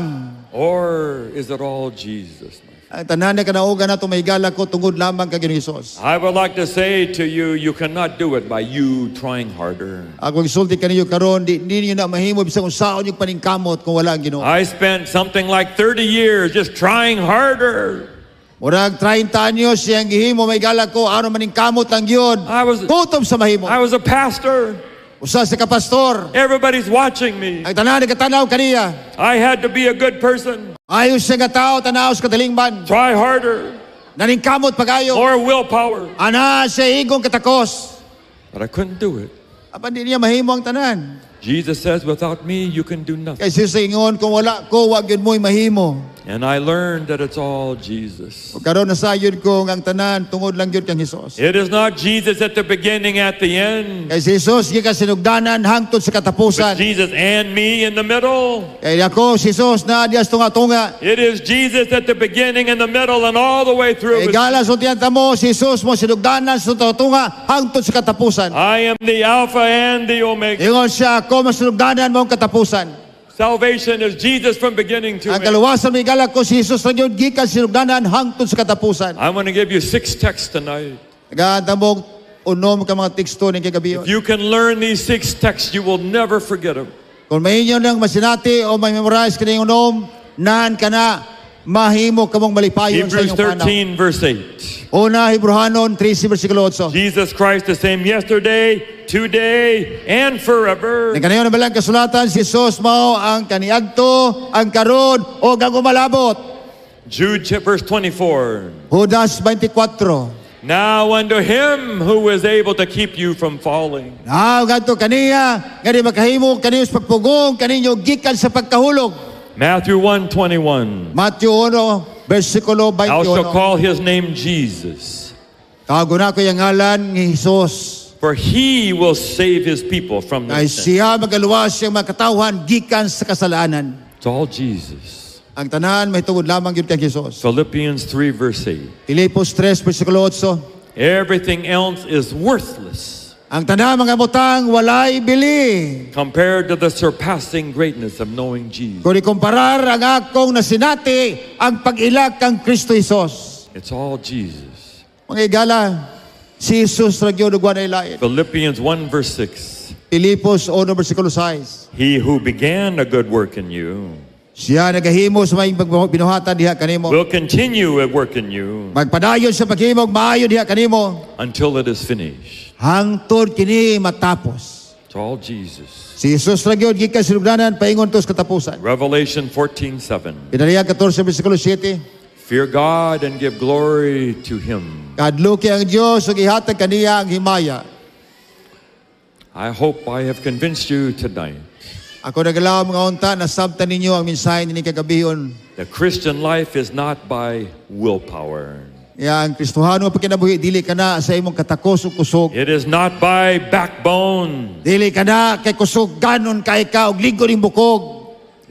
Or is it all Jesus, my friend? Ang tanan na kadaugan nato, mga higala ko, tungod lamang kay Ginoong Jesus. I would like to say to you, you cannot do it by you trying harder. Ako gisulti kaninyo karon, di ninyo na mahimo bisan unsaon yung paningkamot kung wala ang Ginoo. I spent something like 30 years just trying harder. Murag 30 anyos siyang gihimo, mga higala ko, aron maningkamot lang gyud. Kutob sa mahimo. I was a pastor. Usa sa ka pastor. Everybody's watching me. Ang tanan nagkatanaw kaniya. I had to be a good person. Ayo siya nga tao, tanaw sa katalingban. Try harder. Naningkamot pagayo. More willpower. Ana siya igong katakos. But I couldn't do it. Apan di niya mahimo ang tanan. Jesus says, "Without me, you can do nothing." Kay siya sa ingon, "Kung wala ko, wa gyud mo'y mahimo." And I learned that it's all Jesus. Ug karon nasayod ko nga ang tanan tungod lang gyud kang Jesus. It is not Jesus at the beginning, at the end, Kay si Jesus gikan sinugdanan hangtod sa but katapusan. Jesus and me in the middle. Kay ako si Jesus na diya sa tunga-tunga. It is Jesus at the beginning and the middle and all the way through. Kay gala sultihan ta mo, si Jesus mo sinugdanan sa tunga-tunga hangtod sa katapusan. I am the Alpha and the Omega. Ingon siya, "Ako masinugdanan mo ang katapusan." Salvation is Jesus from beginning to Ang end. kaluwasan, mga higala ko, si Jesus na gyud gikan sinugdanan hangtod sa katapusan. I want to give you six texts tonight. Nagaanta mo unom ka mga teksto ning kagabi. If you can learn these six texts, you will never forget them. Kung may inyo nang masinati o may memorize kining unom, naan ka na mahimo kamong malipayon sa Hebrews inyong panaw. 13, verse 8. Una, Hebrehanon 13, versikulo 8. Jesus Christ the same yesterday, today, and forever. Ang kanayon na balang kasulatan, si Jesus mao ang kaniadto, ang karon, o ang umalabot. Jude verse 24. Judas 24. Now unto him who is able to keep you from falling Now, ngadto kaniya, nga di makahimo kaniyo sa pagpugong kaninyo gikan sa pagkahulog. Matthew 1:21. Matthew 1, versikulo Thou shalt 21. call his name Jesus, Tawagon nako iyang ngalan ni Jesus. For he will save his people from their Kay sin. siya magaluwas siyang mga katawhan gikan sa kasalanan. It's all Jesus. Ang tanan mahitungod lamang gyud kang Jesus. Philippians 3, verse 8. Filipos 3, versikulo 8. Everything else is worthless Ang tanan mga butang walay bili. Compared to the surpassing greatness of knowing Jesus. Kung ikumparar ang akong nasinati ang pag-ila kang Kristo Jesus. It's all Jesus. Mga igala, si Jesus ra gyud ug walay lain. Philippians 1, verse 6. Filipos 1 versikulo 6. He who began a good work in you Siya nagahimo sa maayong binuhatan diha kanimo. Will continue at work in you Magpadayon sa paghimog maayo diha kanimo until it is finished. Hangtod kini matapos. It's all Jesus. Si Jesus ra gyud gikan sinugdanan paingon to sa katapusan. Revelation 14:7. Pinahayag 14 versikulo 7. Fear God and give glory to Him. Kahadluki ang Dios ug ihatag kaniya ang himaya. I hope I have convinced you tonight Ako nagalaom nga unta nasabtan ninyo ang mensahe nining kagabihon. the Christian life is not by willpower. Ya, ang Kristohano nga pagkinabuhi dili kana sa imong katakos ug kusog. It is not by backbone. Dili kana kay kusog ganon kay ka og ligon ning bukog.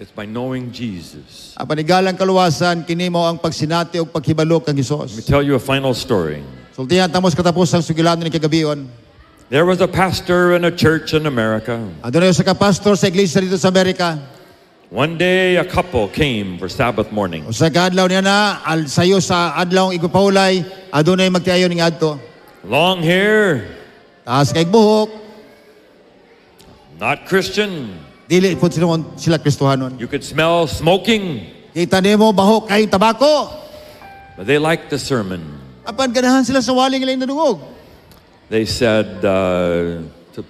It's by knowing Jesus. Apan higalang kaluwasan kini mao ang pagsinati ug paghibalo kang Let me Hesus. tell you a final story. Sultihan ta mo sa katapusang sugilanon ni kagabihon. There was a pastor in a church in America. Adunay usa ka pastor sa iglesia didto sa Amerika. One day, a couple came for Sabbath morning. Usa ka adlaw niya na al sayo sa adlaw igpapahulay, adunay magtiayon ning adto. Long hair, Taas kay buhok, not Christian. Dili po sila Kristohanon. You could smell smoking, Kita nimo baho kay tabako. But they liked the sermon. Apan ganahan sila sa waling ilang nadungog. They said,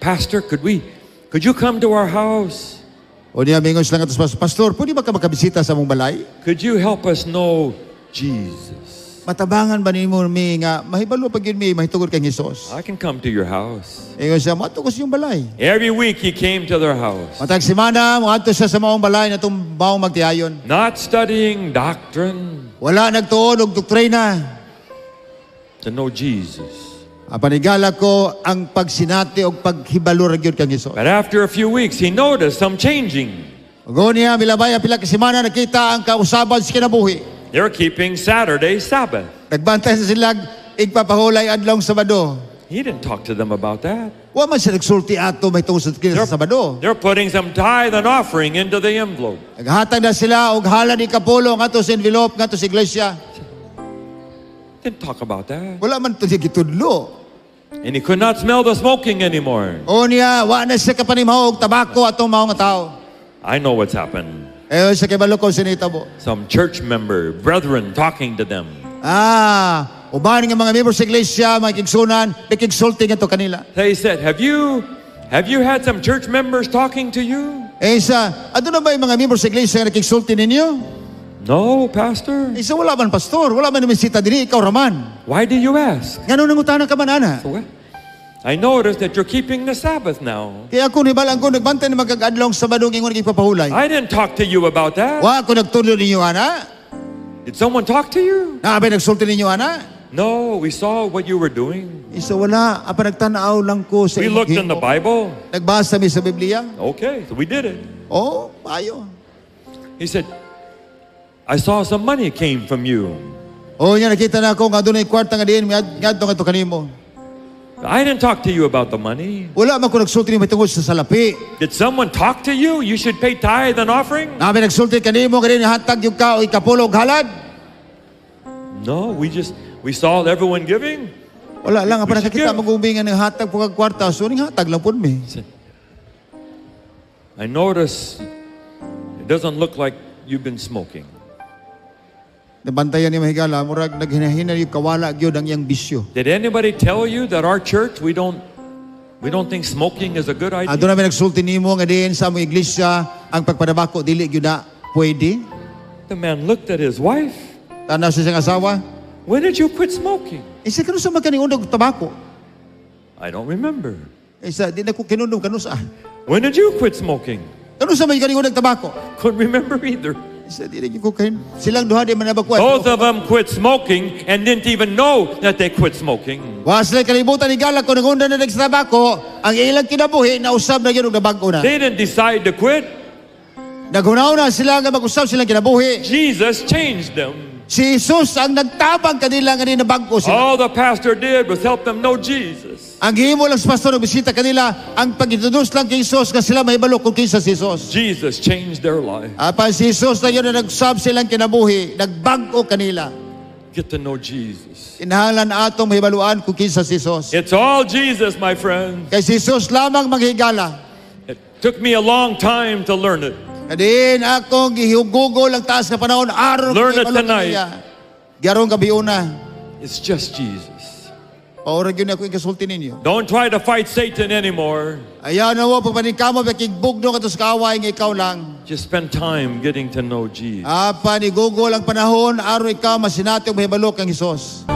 "Pastor, could you come to our house? O niya mingon sila nga pastor, "Pastor, pwede ba ka makabisita sa among balay? Could you help us know Jesus? Matabangan ba nimo mi nga mahibalo pa gyud mi mahitungod kang Hesus?" I can come to your house." Ingon siya, "Moadto ko sa inyong balay." Every week he came to their house, Matag semana, moadto siya sa maong balay na itong maong magtiayon. Not studying doctrine, Wala nagtuon og doktrina. To know Jesus. Apan higala ko ang pagsinati og paghibalo ra gyud kang Hesus. But after a few weeks, he noticed some changing. Ug niya milabay ang pila ka semana, nakita ang kausaban sa kinabuhi. They're keeping Saturday Sabbath. Nagbantay sa silag igpapahulay adlong Sabado. He didn't talk to them about that. Wa man siya nagsulti ato mahitungod sa sa Sabado. They're putting some tithe and offering into the envelope. Naghatag na sila og halad ikapulo ngadto sa envelope ngadto sa iglesia. Didn't talk about that. Wala man to siya gitudlo. And he could not smell the smoking anymore. O niya, wa na siya kapanimhaw og tabako atong mao nga tao. I know what's happened. Eh sa kibalo ko sinitabo. Some church member, brethren, talking to them. Ah, uban nga mga membro sa iglesia, mga kigsunan, nakigsulti ngadto kanila. They said, Have you had some church members talking to you?" Eh sa, aduna ba yung mga membro sa iglesia nga nakigsulti ninyo? "No, Pastor." Eh sa, "Wala man, Pastor, wala man namisita dinhi, ikaw raman." "Why do you ask?" "Ngano nangutana ka man ana?" "Well, I noticed that you're keeping the Sabbath now." "Kaya ako nibalang ko nagbantay na magkag adlong Sabado ingon ipapahulay." "I didn't talk to you about that." "Wa ko nagtudlo ninyo ana." "Did someone talk to you?" "Naa bay nagsulti ninyo ana?" "No, we saw what you were doing." Isa, "Wala, apan nagtanaw lang ko sa We inyong looked in the himo. Bible." Nagbasa mi sa Biblia." "Okay, so we did it." "Oh, ayo." He said, "I saw some money came from you." "O niya nakita na ako nga adunay kwarta nga diin ngadto ngadto kanimo." "I didn't talk to you about the money." "Wala man ko nagsulti nimo tungod sa salapi." "Did someone talk to you? You should pay tithe and offering?" "Naa bay nagsulti kanimo nga diin hatag yung ka o ikapulo og halad?" "No, we saw everyone giving." "Wala lang, apan We should nakakita give." magumi nga nang hatag po kag kwarta, so ning hatag lang pud mi." "I notice it doesn't look like you've been smoking." Nabantayan ni mahigala, murag naghinahina yung kawala gyud ang iyang bisyo. "Did anybody tell you that our church, we don't think smoking is a good idea?" Aduna may nagsulti nimo nga diin sa among iglesia ang pagpanabako dili gyud na pwede? The man looked at his wife. Tanaw sa siyang asawa. "When did you quit smoking?" "Isa, kanusa man ka ning-undog tabako?" "I don't remember." Isa, "Di na ko kinundog kanusa." "When did you quit smoking?" "Kanusa man ka ning-undog tabako?" "Couldn't remember either." Isa, "Di na gyud ko kahin." Silang duha di man nabakuan. Both of them quit smoking and didn't even know that they quit smoking. Wa sila kalibutan, higala, kung nangunda na sa tabako, ang ilang kinabuhi nausab na gyud og nabag-o na. They didn't decide to quit. Naghuna sila nga mag-usab silang kinabuhi. Jesus changed them. Si Jesus ang nagtabang kanila nga nabag-o sila. All the pastor did was help them know Jesus. Ang gihimo lang sa pastor og bisita kanila, ang pag-introduce lang kay Jesus nga sila mahibalo kung kinsa si Jesus. Jesus changed their life. Apan si Jesus na yun na nagsab silang kinabuhi, nagbag-o kanila. Get to know Jesus. Kinahanglan atong mahibaluan kung kinsa si Jesus. It's all Jesus, my friends. Kay si Jesus lamang, mga higala. It took me a long time to learn it. Kadiin akong gihugugol ang taas nga panahon aron Learn it mahibalo tonight. kaniya. Gyarong gabiuna. It's just Jesus. Mao ra gyud ako ikasulti ninyo. Don't try to fight Satan anymore. Ayaw na mo pagpaningkamot makigbugno kato sa kaaway nga ikaw lang. Just spend time getting to know Jesus. Apan igugol ang panahon aron ikaw masinati og mahibalo kang Hesus.